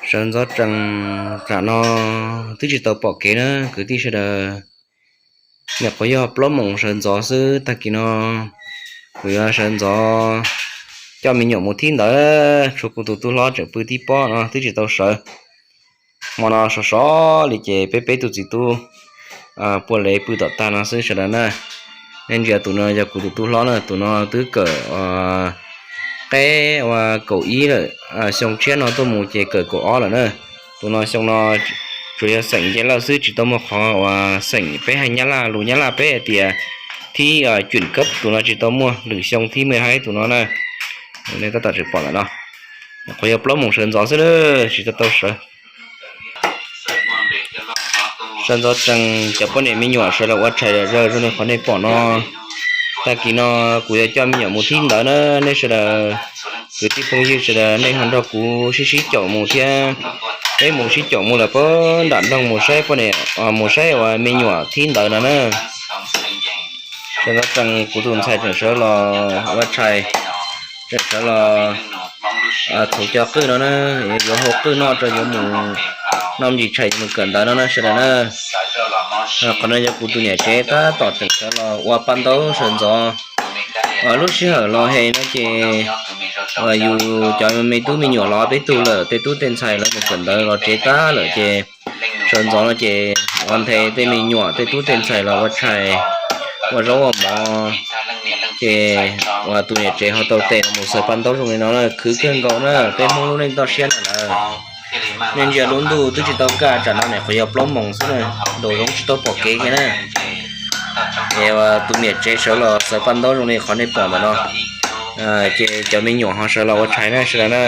Sawv ntxov tsees, tam no twb tsis tau pom kev na kwv tij sawv daws. Nyuam qhuav yog plaub moos sawv ntxov xwb, tag kis no kuv yuav sawv ntxov coj me nyuam mus thib ntawd, tshuav kuv tus tub hlob tseem pw tib pob no twb tsis tau sawv. Hmo no sov sov li ces peb peb tug txiv tub puag lev pw tom tag no xwb sawv daws na. Nej ntsia tus no yog kuv tus tub hlob na, tus no twb kawm qeb ua kaum ib lawm, xyoo tshiab no tuaj mus ces kawm kaum ob lawm na. Tus no xyoo no tsuas yog xeem nce lawj xwb, tsis tau muaj qhov uas xeem peb hais nyab laj, lus nyab laj peb hais tias thib cuam kab, tus no tsis tau muaj, lwm xyoo thib me hais tus no na. Nej tab tom tseem pom ntawm no, qhov yog plaub moos sawv ntxov xwb na, tsis tau tau sawv. Sawv ntxov tsees, cov poj niam me nyuam sawv los ua tshais zom zaws zoo li qhov nej pom no. Tag kis no kuv yuav coj me nyuam mus thib ntawd na, nej sawv daws, kwv tij phooj ywg sawv daws nej ho nrog kuv sib sib caum mus thiab. Peb mus sib caum mus lawm puag nram nroog mus saib poj niam, mus saib uas me nyuam thib ntawd no na. Sawv ntxov tsees, kuv tus ntxhais tseem sawv los ua tshais, tseem sawv los txhuv cov qwj no na, yuav hau qwj noj rau yuav mus noj me ntsis tshais yuav mus kawm ntawv no na sawv daws na. Qhov no yog kuv tus niam tsev tab tom tseem sawv los ua paj ntaub sawv ntxov. Lub sij hawm los hem no ces yus cov me tub me nyuam los peb tug lawm, tej tub tej ntxhais lawv mus kawm ntawv los tsev tag lawm ces sawv ntxov no ces ua nthe tej me nyuam tej tub tej ntxhais los ua tshais, ua zaub ua mov, ces uas tus niam tsev ho tau tes los mus xaws paj ntaub zoo li no na, khwv kawg nkaus na, peb Hmoob lub neej toj siab na lawm. Nej ntsia lub ntuj twb tsis tau kaj, tsam no nyuam qhuav yog plaub moos xwb na, nraum zoov tsis tau pom kev kiag na. Es tus niam tsev sawv los xaws paj ntaub zoo li qhov nej pom ntawm no, ces cov me nyuam ho sawv los ua tshais na sawv daws na.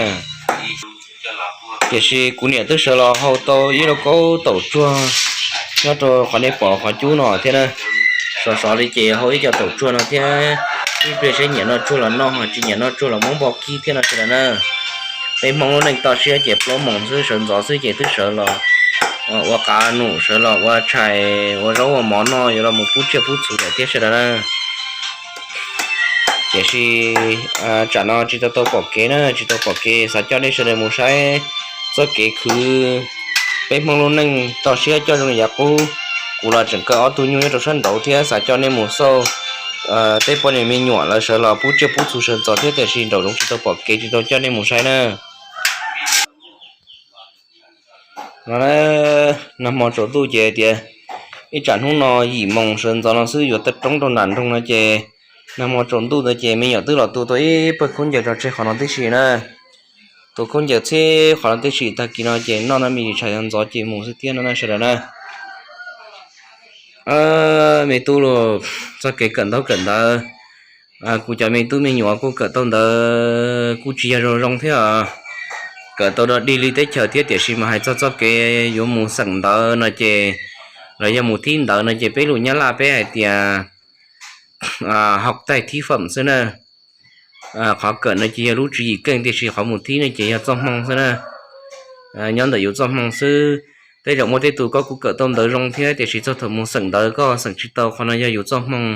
Tiam sis kuv niam twb sawv los hau tau ib lauj kaub taum tsuag nyob rau qhov nej pom qhov cub no thiab na. Sov sov li ces hau ib co taum tsuag no thiab, ib pliag seb nyiam noj tsuag los noj, ho tsis nyiam noj tsuag los muab npog kib thiab no sawv daws na. Peb Hmoob lub neej toj siab ces plaub moos xwb, sawv ntxov xwb ces twb sawv los ua qav num, sawv los ua tshais, ua zaub ua mov noj, yuav los mus pub tsiaj pub txhu lawm thiab sawv daws na. Tiam sis tsam no tsis tau tau pom kev na, tsis tau pom kev, xav coj nej sawv daws mus saib txoj kev khwv peb Hmoob lub neej toj siab coj zoo li yav qub. Kuv los tseem kaw ob tug nyuj nyob rau sab nraud thiab xav coj nej mus xauj tej poj niam me nyuam lawv sawv los pub tsiaj pub txhu sawv ntxov thiab, tiam sis nraum zoov tsis tau pom kev tsis tau coj nej mus saib na. No, nag hmo tsaus ntuj ces tias ib tsam hnub no yim moos sawv ntxov no xwb yuav tawg roob rau nram nroog no ces nag hmo tsaus ntuj ntawd ces me nyuam twb los tu tau ib pawg khaub ncaws tso tseg qhov no tib si na. Tu khaub ncaws txhib qhov no tib si, tag kis no ces noj no me ntsis tshais ntxov ces mus xwb thiab no na sawv daws na. Me tub los, txoj kev kawm ntaub kawm ntawv, kuv cov me tub me nyuam kuj kawm tau ntawv kuj tsis yog zoo zoo thiab os. Kawm tau dog dig li teb chaws thiab, tiam sis mas hais txog txoj kev yuav mus xeem ntawv no ces, los yog mus thib ntawv no ces peb lus Nyab Laj peb hais tias học tay thí phẩm xwb na. Qhov kawm no ces yog lub tswv yim keej, tiam sis qhov mus thib no ces yog txoj hmoo xwb na. Nyob ntawm yus txoj hmoo xwb. Tej zaum muaj tej tus koj kuj kawm tau ntawv zoo thiab, tiam sis txog thaum mus xeem ntawv koj xeem tsis tau, qhov no yog yus txoj hmoo.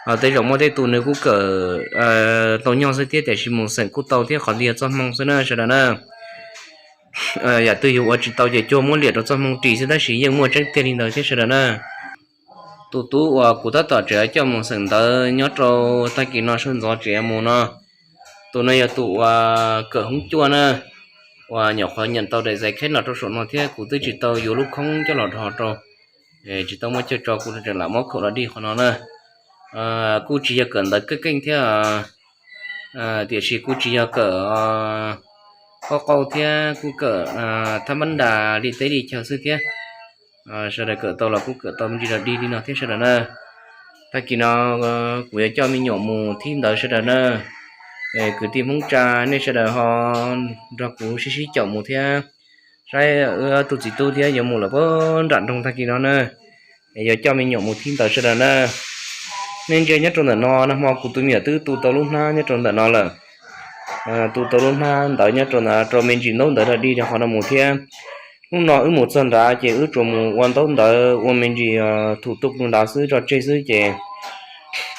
Ho tej zaum muaj tej tus nws kuj kawm tau nyog xwb thiab, tiam sis mus xeem kuj tau thiab, qhov ntawd yog txoj hmoo xwb na sawv daws na. Yam twg yus ua tsis tau ces cuag muab liam rau txoj hmoo ris xwb, tab sis yeej muaj tseeb tiag li ntawd thiab sawv daws na. Tus tub uas kuv tab tom tseem coj mus xeem ntawv nyob rau tag kis no sawv ntxov tseem mus no, tus no yog tus uas kawm hoob cuaj na, uas nyuam qhuav nyeem tau daim zais kheb los rau saum no thiab kuv twb tsis tau yuav lub khoob coj los dhos rau, tsis tau muaj chaw tso, kuv tseem lam muab khaum los dig qhov no na. Kuj tsis yog kawm ntawv keej keej thiab, tiam sis kuj tsis yog kawm qauj qauj thiab, kuj kawm thab mab nras li teb li chaw xwb thiab. Sawv daws kawm tau los kuj kawm tau me ntsis dog dig li no thiab sawv daws na. Tag kis no kuv yuav coj me nyuam mus thib ntawv sawv daws na. Kwv tij Hmoob tsa nej sawv daws ho nrog kuv sib sib caum mus thiab. Saib wb tus txiv tub thiab yuav mus lawm puag nram nroog tag kis no na. Es yuav coj me nyuam mus thib ntawv sawv daws na. Nej ntsia nyob rau ntawm no, nag hmo kuv tus me nyuam twb tu tau lub hnab nyob rau ntawm no lawm. Tu tau lub hnab ntawv nyob rau ntawd rau me ntsis ntaub ntawv dog dig rau qhov no mus thiab. Hnub no wb mus txog nrad ces wb tsuas mus ua ntaub ntawv ua me ntsis thum tuj rau nrad xwb tso tseg xwb ces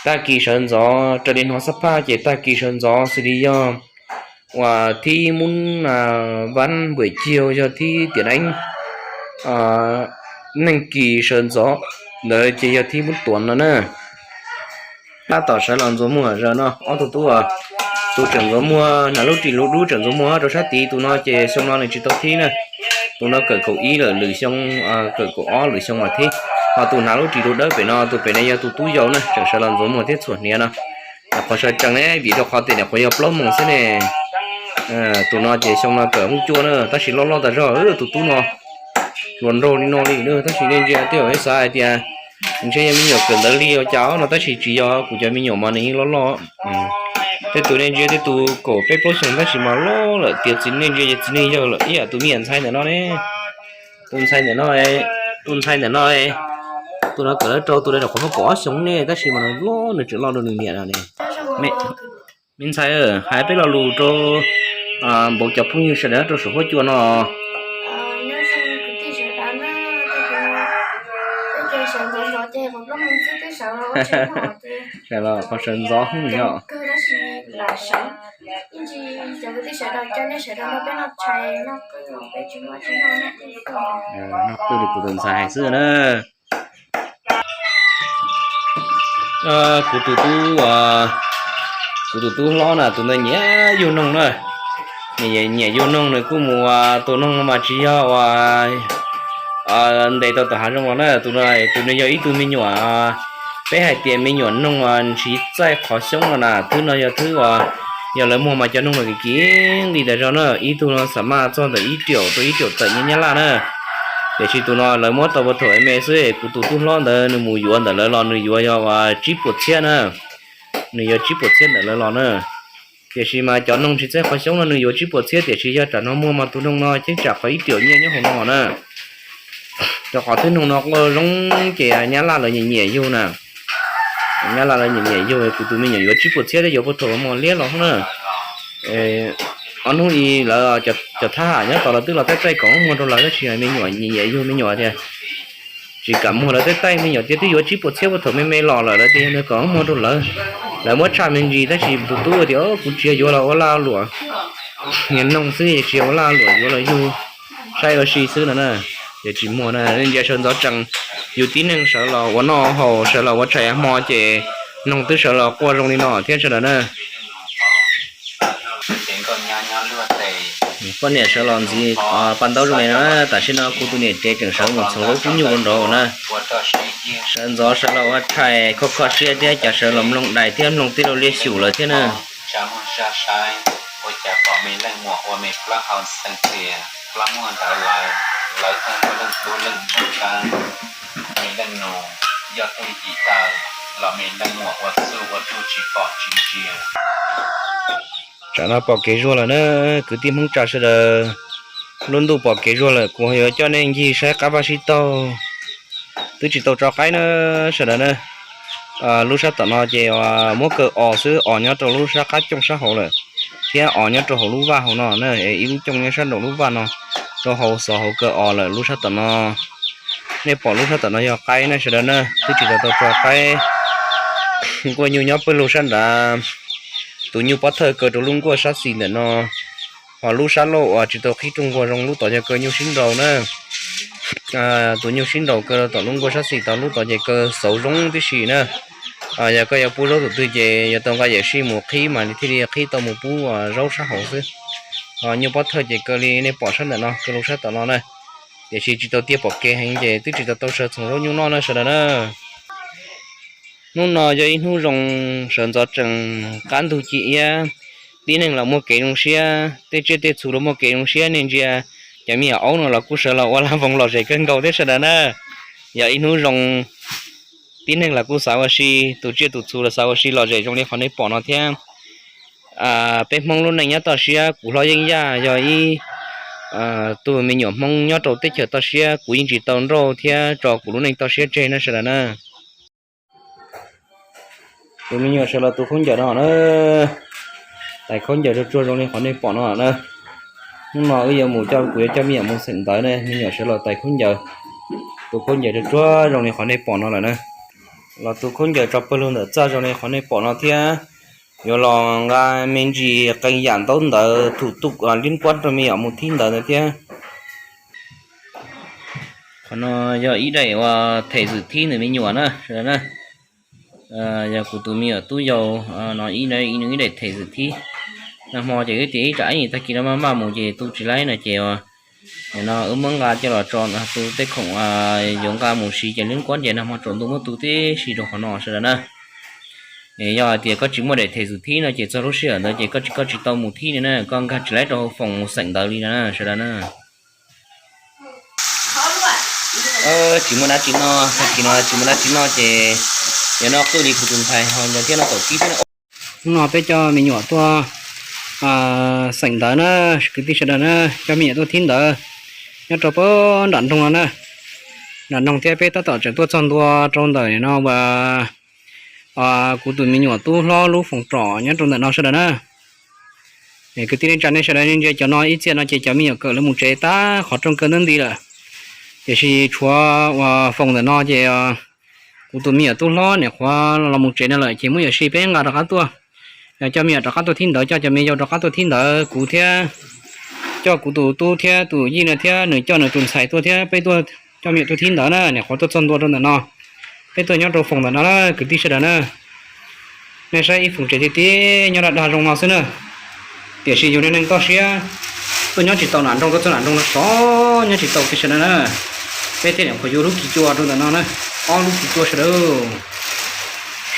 tag kis sawv ntxov raws li hnov xab phaj ces tag kis sawv ntxov xws li yog uas thib Mub Vab Npuam Cig yog thib Tiam Eeb, Neej Kis sawv ntxov ntawd ces yog thib Mub Tuam no na. Tab tom sawv los ntxuas muag zaws no ob tug tub, tus tseem ntxuas muag hnav lub ris lub dub tseem ntxuas muag rau sab tid, tus no ces xyoo no nws tsis tau thib na. Tus no kawm kaum ib lawm, lwm xyoo kawm kaum ob lwm xyoo mas thib. Ho tus hnav lub ris lub dawb pem no, tus pem no yog tus tub yau na, tseem sawv los ntxuas muag thiab txhuam hniav no. Nyuam qhuav sawv tsees ne, vim rau qhov tias nyuam qhuav yog plaub moos xwb ne. Tus no ces xyoo no kawm hoob cuaj na, tab sis loj loj tas zog tus tub no, hluas nraug li no li na, tab sis nej ntsia tej zaum xav hais tias ntshe yog me nyuam kawm ntawv li ua cas no, tab sis tsis yog, kuv cov me nyuam mas nws yeej loj loj. Tej tus nej ntsia tej tus kaum peb plaub xyoos tab sis mas loj lawm tiag, txiv nej ntsia ces txiv neej yawg lawm ib yam tus me nyuam ntxhais ntawm no ne. Tus ntxhais ntawm no, tus ntxhais ntawm no, tus no kawm lawv rau tus no nyuam qhuav muaj kaum ob xyoos ne, tab sis mas nws loj, nws tseem loj rau nws niam no ne. Me ntxhais, hais peb lo lus rau npaum cov phooj ywg sawv daws rau saum huab cua no. Sawv los qhov sawv ntxov hwj yom. Noj qwj li kuv tus ntxhais hais xwb na. Kuv tus tub, kuv tus tub hlob na, tus ntawd nyiam yug noog na. Nyiam yug noog, nws kuj mus tua noog mas tsis yog uas ntes tau tom hav zoov los na. Tus no, tus no yog ib tug me nyuam, peb hais tias me nyuam noog ntshiv txaij qhov xyoob no na. Thwb no yog thwb uas yog lawv muag mas cov noog no kim kim nqi tas zog na. Ib tug no xam maj txog ntawm ib riaum rau ib riaum tawm nyob Nyab Laj na. Tiam sis tus no lawv muab tau puag thaum me xwb, kuv tus tub hlob ntawd nws mus yuav ntawm lawv los nws yuav yog uas tsib puas txhiab na. Nws yuav tsib puas txhiab ntawm lawv los na. Tiam sis mas cov noog ntshiv txaij qhov xyoob no nws yuav tsib puas txhiab, tiam sis yog tsam no muag mas tus noog no cheeb tsam qhov ib riaum nyiaj nyob hauv no na. Rau qhov thwb noog no quaj zoo ces Nyab Laj lawv nyiam nyiam yug na. Nyab Laj lawv nyiam nyiam yug, kuv tus me nyuam yuav tsib puas txhiab thiab yuav puag thaum muag liab los na. Ob hnub i lawv cov thab ham nyob tod lawv twb los taij taij kom muag rau lawv tab sis me nyuam nyiam nyiam yug, me nyuam tias tsis kam muag, lawv taij taij me nyuam tias twb yuav tsib puas txhiab puag thaum me me los lawm, lawv tias yog ntawd kom muag rau lawv. Lawv muab tshaj me ntsis tab sis tus tub tias kuv tsis yuav los ua lag luam, noog xwb tsis yog ua lag luam, yuav los yug saib ua si xwb no na. Ces tsis muag na, nej ntsia sawv ntxov tsees, yus tib neeg sawv los ua noj haus, sawv los ua tshais hmo ces noog twb sawv los quaj zoo li no thiab sawv daws na. Poj niam sawv los ntxiv paj ntaub zoo li no, tam sim no kuv tus niam tsev tseem sawv mus txhoov zaub kub nyuj rau nraud na. Sawv ntxov sawv los ua tshais kho kho siab thiab cas sawv los mloog dais thiab mloog tij laug Liaj Xyum lawv thiab na. Tsam no pom kev zuag lawm na, kwv tij Hmoob tsa sawv daws. Lub ntuj pom kev zuag lawm, kuv yuav coj nej ncig saib qab vaj sib taug. Twb tsis tau tso qaib na sawv daws na. Lub sab tom no ces muab kaw os xwb, os nyob rau lub sab qab cooj sab hauv lawm, thiab os nyob rau hauv lub vaj hauv no na, ib lub cooj nyob sab nraum lub vaj no, rau hauv xov hauv kaw os lawm lub sab tom no. Nej pom lub sab tom no yog qaib na sawv daws na, twb tsis tau tso qaib. Nkuaj nyuj nyob pawg lug sab nrad, tus nyuj pob thawj kaw rau lub nkuaj sab xis ntawm no, ho lub sab laug uas tsis tau qhib rooj nkuaj zoo lub tod yog kaw nyuj sib nraus na. Tus nyuj sib nraus kaw rau tom lub nkuaj sab xis tod, lub tod ces kaw xauv zoo tib si na. Yog koj yuav pub zaub tus twg ces yuav tau nqa yawm sij mus qhib mas thiaj li qhib tau mus pub zaub sab hauv xwb. Ho nyuj pob thawj ces kaw li nej pom sab ntawm no, kaw lub sab tom no na. Tiam sis tsis tau tiaj pom kev heev ces twb tsis tau tau sawv txhoov zaub nyuj noj na sawv daws na. Hnub no yog ib hnub zoo, sawv ntxov tsees, qab ntug ci iab, tib neeg los muaj kev zoo siab, tej tsiaj tej txhu los muaj kev zoo siab, nej ntsia cov me nyuam aub no los kuj sawv los ua lag voos lom zem kawg nkaus thiab sawv daws na. Yog ib hnub zoo, tib neeg los kuj xav ua si, tus tsiaj tus txhu los xav ua si lom zem zoo li qhov nej pom no thiab. Peb Hmoob lub neej nyob toj siab, kuv hlob Yeej Yaj yog ib tug me nyuam Hmoob nyob rau teb chaws toj siab, kuv yeej tsis tau nrauj thiab tso kuv lub neej toj siab tseg na sawv daws na. Tus me nyuam sawv los tu khaub ncaws no na, tais khaub ncaws tsuag tsuag zoo li qhov nej pom no na. Hnub no wb yuav mus coj, kuv yuav coj me nyuam mus xeem ntawv ne, me nyuam sawv los tais khaub ncaws, tu khaub ncaws tsuag tsuag zoo li qhov nej pom no lawm na. Los tu khaub ncaws tso pawg lug ntawm txaj zoo li qhov nej pom no thiab. yuav los nqa me ntsis qee yam ntaub ntawv thum tuj liab kuab rau me nyuam mus thib ntawv ntawd thiab. Qhov no yog ib daim uas them xwm thib ntawm me nyuam na sawv daws na. Yog kuv tus me nyuam tub yau no ib, ib daim them xwm thib. Nag hmo ces wb tias ib tsam ib tag kis no maj maj mus ces tu tsis laib no ces no wb muab nqa coj los tso tu tej khoom yuav nqa mus siv ces liab kuab ces nag hmo tsaus ntuj muab tu tib si rau qhov no sawv daws na. Yog hais tias koj tsis muaj daim them xwm thib no ces txog lub sij hawm ntawd ces koj tsis, koj tsis tau mus thib li na, koj nkag tsis laib rau hauv foom mus xeem ntawv li na sawv daws na. Tsis muaj dab tsi noj, tag kis no tsis muaj dab tsi noj ces yog noj qwj li kuv tus ntxhais ho ntawd thiab noj taum kib thiab. Hnub no peb coj me nyuam tuaj xeem ntawv na, kwv tij sawv daws na, coj me nyuam tuaj thib ntawv nyob rau pab nram nroog no na. Nram nroog thiab peb tab tom tseem tuaj txog ntua rau ntawm no uas kuv tus me nyuam tub hlob lub foom trom nyob rau ntawm no sawv daws na. Kwv tij neej tsa nej sawv daws nej ntsia cov no ib txhia no ces cov me nyuam kawm lawv mus tsev tag qhov rooj kaw ntub nti lawm. Tiam sis tshuav uas foom ntawm no ces kuv tus me nyuam tub hlob niam qhuav los mus tsev no lawm ces muab yuam sij peb nqa rov qab tuaj. Yog coj me nyuam rov qab tuaj thib ntawv, coj cov me yau rov qab tuaj thib ntawv, kuv thiab coj kuv tus tub thiab tus yij no thiab nws coj nws tus ntxhais tuaj thiab peb tuaj coj me nyuam tuaj thib ntawv na, niam qhuav tuaj txog ntua rau ntawm no. Peb tuaj nyob rau foom ntawm no na kwv tij sawv daws na. Nej saib ib foom tsev tiag tiag nyob dag dag zoo no xwb na. Tiam sis yus niag neeg toj siab tuaj nyob tsis tau nram nroog, tuaj txog nram nroog no sov nyob tsis tau tiag sawv daws na. Peb thiaj li qhuav yuav lub kis cua rau ntawm no na, ob lub kis cua sawv daws.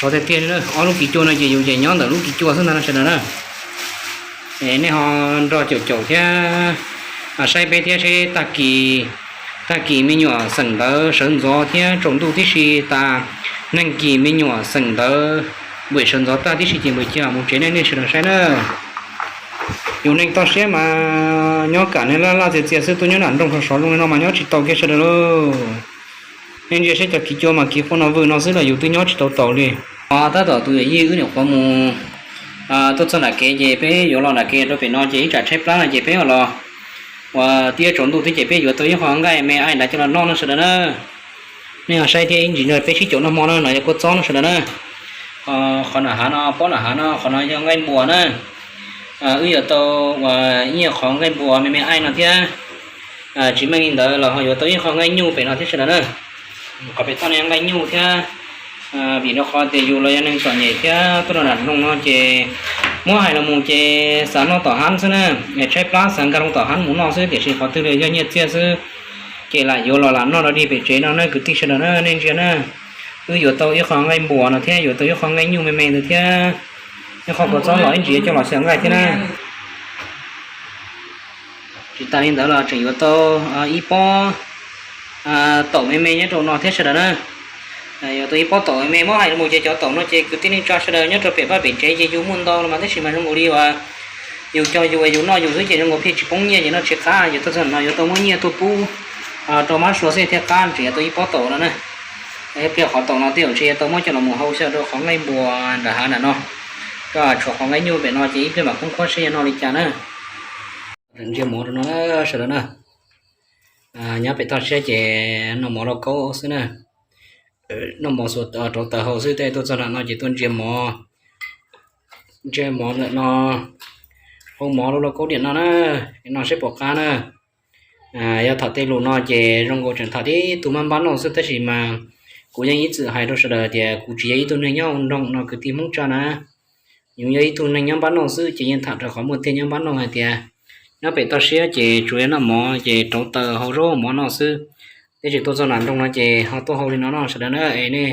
Sov tiag tiag li na, ob lub kis cua no ces yus ces nyob ntawm lub kis cua xwb ntag no sawv daws na. Es nej ho nrog caum caum thiab saib peb thiab seb tag kis, tag kis me nyuam xeem ntawv sawv ntxov thiab tsaus ntuj tib si tas, neeg kis me nyuam xeem ntawv npam sawv ntxov tag tib si ces npam cia mus tsev nej, nej sawv daws saib na. Yus neeg toj siab mas nyob kam niag laj laj txias txias xwb, tuaj nyob nram nroog sov sov zoo li no mas nyob tsis tau kiag sawv daws lauj. Nej ntsia seb cov kis cua mas kis quaj no vwm no xwb los yus twb nyob tsis tau taus li. Tab tom tus yawm yij wb nyuam qhuav mus tuaj txog nram kev ces peb yuav los nram kev rau pem no ces ib tsam tshaib plab no ces peb los uas tiab tsaus ntuj thiab ces peb yuav tau ib qho nqaij me aim nrad coj los noj no sawv daws na. Nej ho saib thiab ib ntsis no peb sib caum noj hmo no, no yog kua txob no sawv daws na. Qhov nram hav no, pob nram hav no, qhov no yog nqaij npuas na. Wb yuav tau uas ib qho nqaij npuas me me aim no thiab. Tsis meej li ntawd los ho yuav tau ib qho nqaij nyuj pem no thiab sawv daws na. Qhov pem toj no nqaij nyuj thiab. Vim rau qhov tias yus los yog neeg txom nyem thiab tuaj rau nram nroog no ces muab hais los mus ces xav noj tom hab xwb na. Tshaib plab xav nkag loo tom hab mus noj xwb, tiam sis qhov twg li yog nyiaj txiag xwb ces lam yuav los lam noj rau dig pem tsev no na kwv tij sawv daws na, nej ntsia na. Wb yuav tau ib qho nqaij npuas no thiab yuav tau ib qho nqaij nyuj me me ntawd thiab ib qho kua txob los ib ntsis coj los xyaw nqaij thiab na. Tsis tas li ntawd los tseem yuav tau ib pob taum me me nyob rau no thiab sawv daws na. Yuav tau ib pob taum me me, muab hais los mus ces cov taum no ces kwv tij neej tsa sawv daws nyob rau pem vaj pem tsev ces yus muaj ntau los mas tab sis mas zoo nkaus li uas yus cog yus yus noj yus xwb ces zoo nkaus pheej tsis poob nyiaj ces noj tsis qab, yuav tau txog no yuav tau muab nyiaj tuaj pub rau mab sua xwb thiaj qab, tseem yuav tau ib pob taum no na. Ib pliag qhov taum no tej zaum ntshe yuav tau muab coj los mus hau xyaw rau qhov nqaij npuas nram hav nram no, rau tshuav qhov nqaij nyuj pem no ces ib pliag mam khoob khuab seb yuav noj li cas na. Ntsia mov rau no sawv daws na. Nyob pem toj siab ces noj mov lauj kaub xwb na. Noj mov xuas rauv taws hau xwb, tej tuaj txog nram no ces tuaj ntsia mov, ntsia mov ntawm no, hau mov lauj kaub diam no na, no seb puas qab na. Yog tham tej lus no ces zoo nkaus tseem tham tib tug mab npab noj xwb, tab sis mas kuv yeej ib txwm hais rau sawv daws tias kuv tsis yog ib tug neeg nyob nroog no kwv tij Hmoob tsa na. Yus yog ib tug neeg nyob npab noj xwb ces yeej tham rau qhov muaj tiag nyob npab noj hais tias nyob pem toj siab ces tsuas yog noj mov ces rauv taws hau zaub mov noj xwb. Tab sis tuaj txog nram nroog no ces ho tuaj hau li no no sawv daws na. Es nej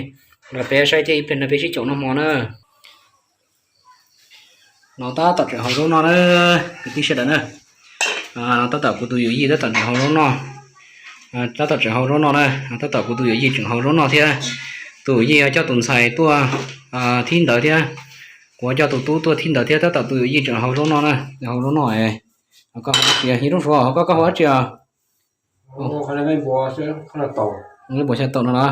los peb saib thiab ib pliag no peb sib caum noj hmo na. No tab tom tseem hau zaub noj na, kwv tij sawv daws na. No tab tom kuv tus yawm yij tab tom tseem hau zaub noj. Tab tom tseem hau zaub noj na, tab tom kuv tus yawm yij tseem hau zaub noj thiab. Tus yawm yij coj tus ntxhais tuaj thib ntawv thiab. Kuv coj tus tub tuaj thib ntawv thiab, tab tom tus yawm yij tseem hau zaub noj na, hau zaub noj. Koj hau dab tsi, yog lub suav ho koj, koj hau dab tsi os? Nqaij npuas xyaw taum no los?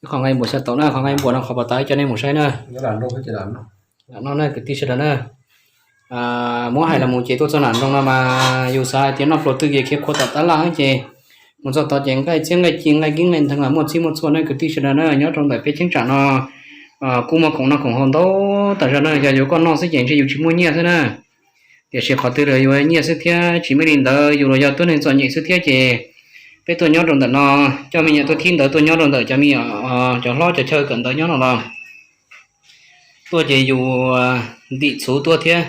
Ib qho nqaij npuas xyaw taum na, qhov nqaij npuas no qhov pas tas coj nej mus saib na. Lam noj na kwv tij sawv daws na. Muab hais los mus ces tuaj txog nram nroog no mas yus xav hais tias noj pluas twg ces khiav khuav tom tab laj ces mus txog tod ces nqaij txhiab nqaij ci nqaij kib nqaij ntheev los muaj txhij muaj txhua na kwv tij sawv daws na. Nyob rau ntawm peb cheeb tsam no kuj muaj khoom noj khoom haus ntau tas zog na, yog yuav koj noj xwb ces ntshe yus tsis muaj nyiaj xwb na. Tiam sis qhov twg los yuav nyiaj xwb thiab, tsis muaj li ntawd yus los yog tuab neeg txom nyem xwb thiab ces peb tuaj nyob rau ntawm no, coj me nyuam tuaj thib ntawd tuaj nyob rau ntawm cov me nyuam, cov hlob cov chaw kawm ntawv nyob no los tuaj ces yus ntim txhuv tuaj thiab.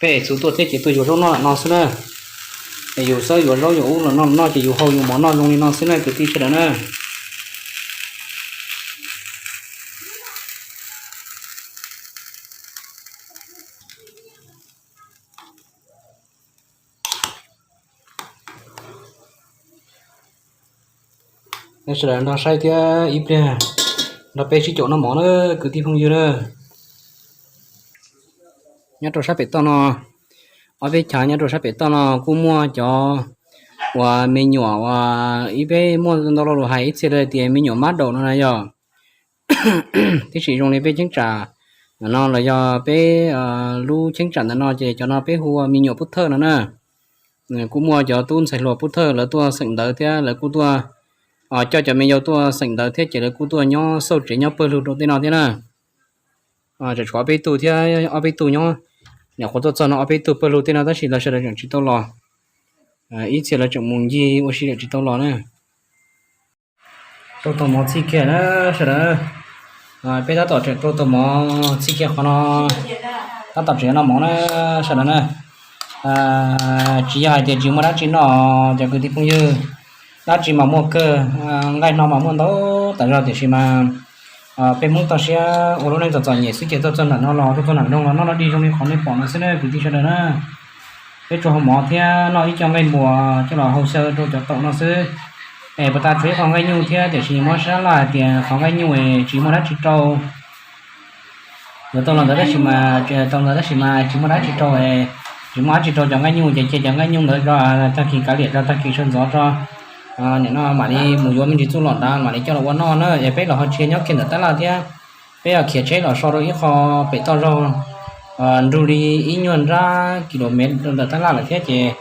Peb ev txhuv tuaj thiab ces tuaj yuav zaub noj no xwb na. Es yus xawb yuav zaub yuav ub los noj noj ces yus hau yus mov noj zoo li no xwb na kwv tij sawv daws na. Sawv daws nrog saib thiab ib pliag nrog peb sib caum noj mov na kwv tij phooj ywg na. Nyob rau sab pem toj no, ob peb chav nyob rau sab pem toj no kuj muaj cov uas me nyuam uas ib peb muaj ntau lo lus hais ib txhia tias me nyuam mab daum no na yog tib si zoo li peb cheeb tsam no los yog peb lub cheeb tsam ntawm no ces cov no peb hu ua me nyuam pub thawj no na. Kuj muaj cov tub ntxhais hluas pub thawj lawv tuaj xeem ntawv thiab lawv kuj tuaj coj cov me nyuam tuaj xeem ntawv thiab ces lawv kuj tuaj nyob xauj tsev nyob pawg lug rau tej no thiab na. Tseem tshuav ob peb tug thiab, ob peb tug nyob, nyuam qhuav tuaj txog no ob peb tug pawg lug tej no tab sis lawv sawv daws tseem tsis tau los. Ib txhia lawv tseem mus ncig ua si tseem tsis tau los na. Rau tau mov txhij kiag na sawv daws. Peb tab tom tseem rau tau mov txhij kiag qhov no, tab tom tseem noj mov na sawv daws na. Tsis yog hais tias tsis muaj dab tsi noj cov kwv tij phooj ywg, dab tsi mas muaj kawg, nqaij no mas muaj ntau tas zog tiam sis mas peb Hmoob toj siab ua lub neej txom txom nyem xwb ces tuaj txog nram no los tuaj txog nram nroog los noj dab tsi zoo li qhov nej pom no xwb na kwv tij sawv daws na. Peb tsuas hau mov thiab noj ib co nqaij npuas coj los hau xyaw rau cov taum no xwb. Es puas tas tshuav ib qho nqaij nyuj thiab tiam sis muab sab laj hais tias qhov nqaij nyuj es tsis muaj dab tsi rau. Yuav tau los ntawd tab sis mas, tau ntawd tab sis mas tsis muaj dab tsi rau, tsis muaj dab tsi rau cov nqaij nyuj ces cia cov nqaij nyuj ntawd tag kis kav liam rau tag kis sawv ntxov tso. Nim no mam li mus yuav me ntsis txuj lom nrad mam li coj los ua noj na es peb los ho tsis nyob kiag ntawm tab laj thiab. Peb yog khiav tsheb los so rau ib qho pem toj zog nrug li ib nyuag nrab kis lus mev rau ntawm tab laj lawm thiab ces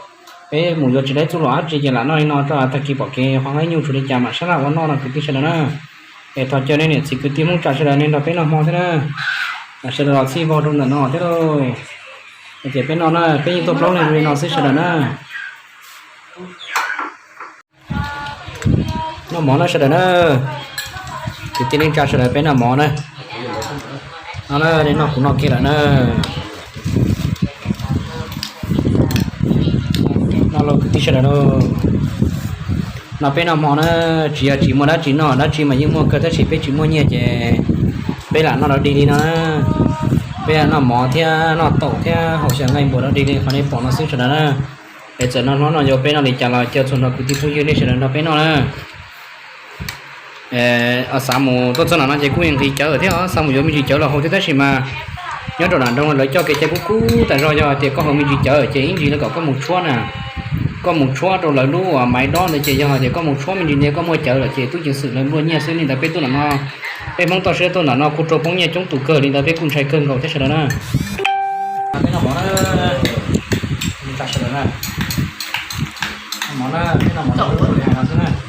peb mus yuav tsis dab txuj lom dab tsi ces lam noj li no tso tag kis pom kev qhov nqaij nyuj tshuav li cas mam sab laj ua noj no kwv tij sawv daws na. Es thov caw nej niam txiv kwv tij Hmoob tsav sawv daws nej nrog peb noj hmo thiab na. Sawv daws los txhij vog rau ntawm no thiab lauj. Ces peb noj na, peb yeej tuaj plaub leeg li no xwb sawv daws na. Noj mov na sawv daws na. Kwv tij neej tsa sawv daws peb noj mov na. No na, nej noj kuv noj kiag lawm na. Noj lauj kwv tij sawv daws lauj. No peb noj hmo na, tsis yog tsis muaj dab tsi noj, dab tsi mas yeej muaj kawg tab sis peb tsis muaj nyiaj ces peb lam noj dog dig li no na. Peb lam noj mov thiab noj taum thiab haus xyaw nqaij npuas dog dig li qhov nej pom no xwb sawv daws na. Es txawm noj hlob no yuav peb noj li cas los caw txhua nrho kwv tij phooj ywg nej sawv daws nrog peb noj na. Xav mus tuaj txog nram no ces kuj nqis cawv thiab, xav mus yuav me ntsis cawv los haus thiab tab sis mas nyob rau nram nroog lawv coj kev cai kub kub tas zog, yog hais tias koj haus me ntsis cawv ces ib ntsis lawv kom koj mus tshuab na, koj mus tshuab rau lawv lub maiv dob ntawd ces yog hais tias koj mus tshuab me ntsis ntawd koj muaj cawv lawm ces tub ceev xwm lawv nplua nyiaj xwb li ntawd. Peb tuaj nram no, peb Hmoob toj siab tuaj nram no kuj raug poob nyiaj coob tus kawg li ntawd, peb kuj ntshai kawg nkaus thiab sawv daws na. Peb noj mov na, sawv daws na, mov na, peb noj mov no xwb na.